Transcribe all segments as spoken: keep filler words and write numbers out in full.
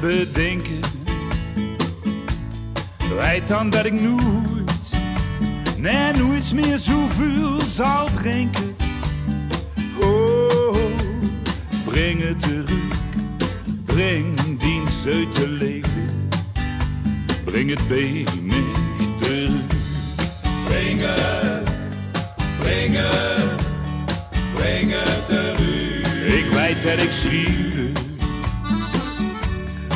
Bedinke. Weit dan det ik noeit, nae, noeits mieë zoeväöl zal drinke. Oh, bring 't terug, bring dien zeute leefde, bring 't bie mich terug. Bring 't, bring 't, bring 't terug. Ik weit det ik sjriewde,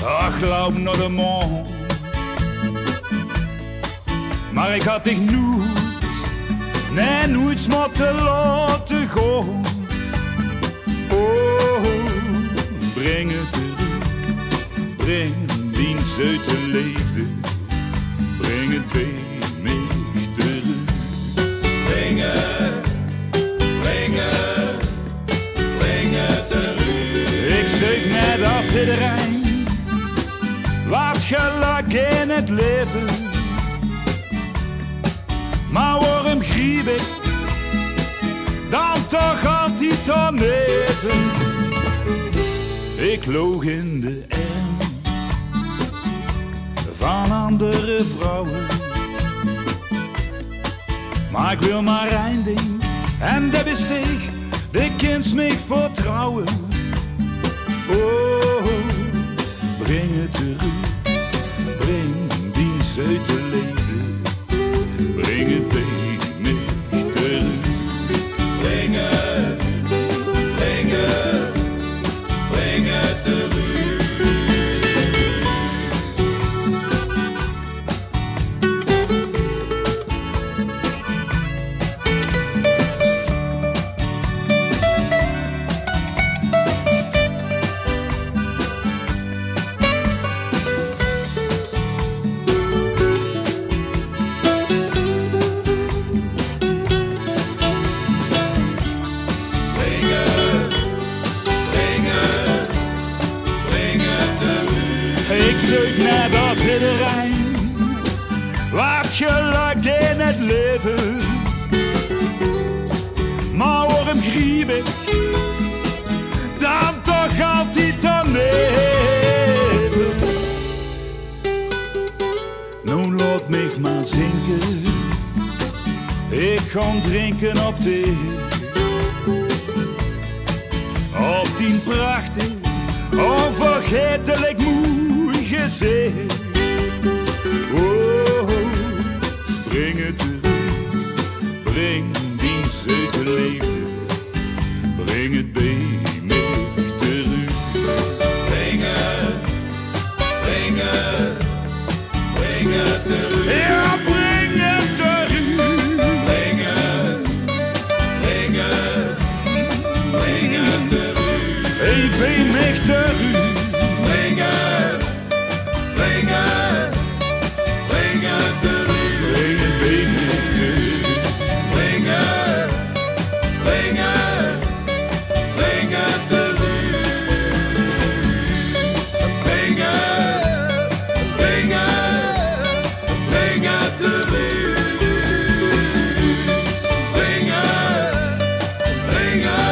ach, loup nao de maan. Mar ik had dich noeits, nae, noeits mótte laote gaon. Oh, bring 't terug, bring dien zeute leefde, bring 't bie mich terug. Bring 't, bring 't, bring 't terug. Ik zeuk net as idderein waat gelök in 't laeve. Mar waorum griep ik dan toch altied daoneve? Ik loog in de erm van andere vrouwe. Mar ik wil mar ein ding, en det bis dich, dich kins mich vertrouwe. Oh, bring 't terug, bring dien zeute leefde, bring 't bie mich terug. Bring 't, bring 't, bring 't terug. Ik zeuk net as idderein waat gelök in 't laeve. Mar waorum griep ik dan toch altied daoneve? Noe laot mich mar zinke, ik gaon drinke op dich. Op dien prachtig, onvergaetelik moei gezich. Oh, bring 't terug, bring dien zeute leefde, bring 't bie mich terug. Bring 't, bring 't, bring 't terug. Jao, bring 't terug. Bring 't, bring 't, bring 't terug. Hey, bie mich terug. Bring 't, bring 't, bring 't terug. Bring 't bie mich terug. Bring 't, bring 't, bring 't terug. Bring 't, bring 't, bring 't terug. Bring 't, bring 't,